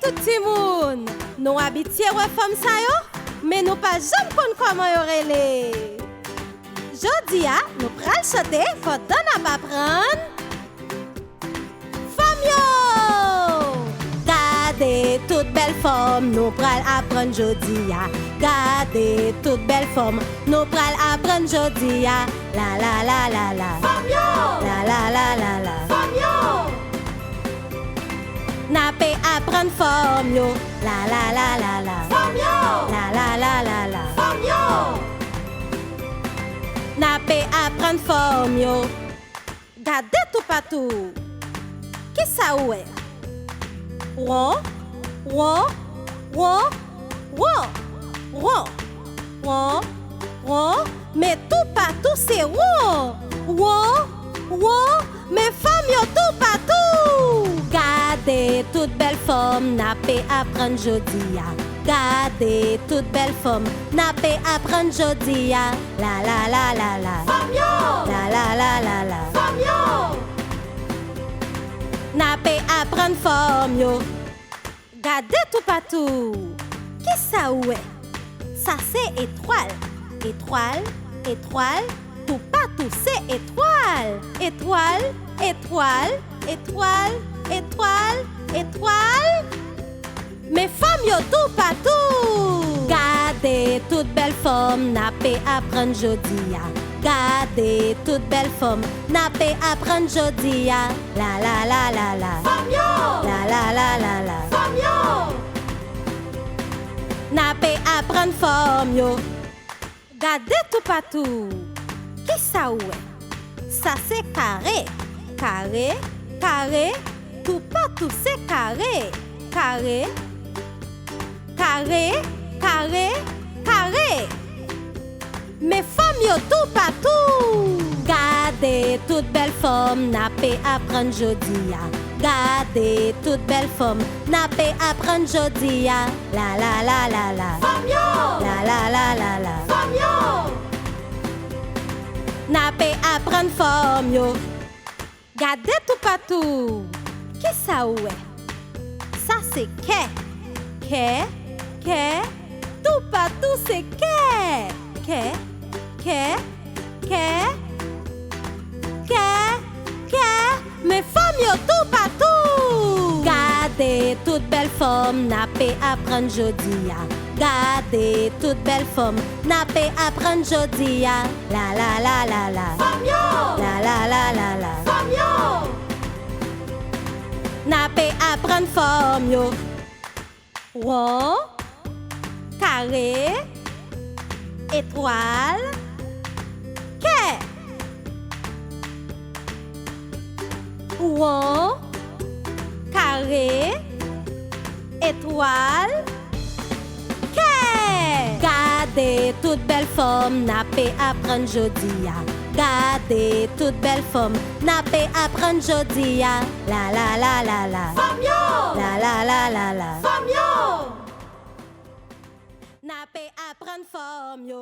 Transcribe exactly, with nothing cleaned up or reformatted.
Tout timoun, nou abitye wè fòm sa yo, men nou pa janm konn kòman yo rele. Jodi a, nou pral chante pandan n ap aprann fòm yo. Gade tout bèl fòm nou pral aprann jodi a. Gade tout bèl fòm nou pral aprann jodi a. La la la la la. Fòm yo. La la la la la. Fòm yo. N ape aprann fòm yo. La la la la la. Fòm yo. La la la la la. Fòm yo. N ape aprann fòm yo. Gade toupatou. Kisa ou wè? Won, won, won, won, won, won, won. Men toupatou se won. Won, won, men fòm yo toupatou. Gade tout bèl fòm n ape aprann jodi a. Gade tout bèl fòm n ape aprann jodi a. La la la la la. Fòm yo. La la la la la. Fòm yo. N ape aprann fòm yo. Gade toupatou. Kisa ou wè? Sa se etwal. Etwal, etwal, toupatou se etwal. Etwal, etwal, etwal, etwal, etwal. Men fòm yo toupatou. Gade tout bèl fòm n ape aprann jodi a. Gade tout bèl fòm n ape aprann jodi a. La la la la la. Fòm yo. La la la la la. Fòm yo. N ape aprann fòm yo. Gade toupatou. Kisa ou wè? Sa se kare. Kare, kare, toupatou se kare. Kare, kare, kare, kare. Men fòm yo toupatou. Gade tout bèl fòm n ape aprann jodi a. Gade tout bèl fòm n ape aprann jodi a. La la la la la. Fòm yo. La la la la la. Fòm yo. N ape aprann fòm yo. Gade toupatou. Kisa ou wè? Sa se kè. Kè, kè, toupatou se kè. Kè, kè, kè, kè, kè. Men fòm yo toupatou. Gade tout bèl fòm n ape aprann jodi a. Gade tout bèl fòm n ape aprann jodi a. La la la la la. Fòm yo. La la la la la. Fòm yo. N ape aprann fòm yo. Won, kare, etwal, kè. Won, kare, etwal, kè. Gade tout bèl fòm n ape aprann jodi a. Gade tout bèl fòm n ape aprann jodi a. La la la la la. Fòm yo. La la la la la. Fòm yo. N ape aprann fòm yo.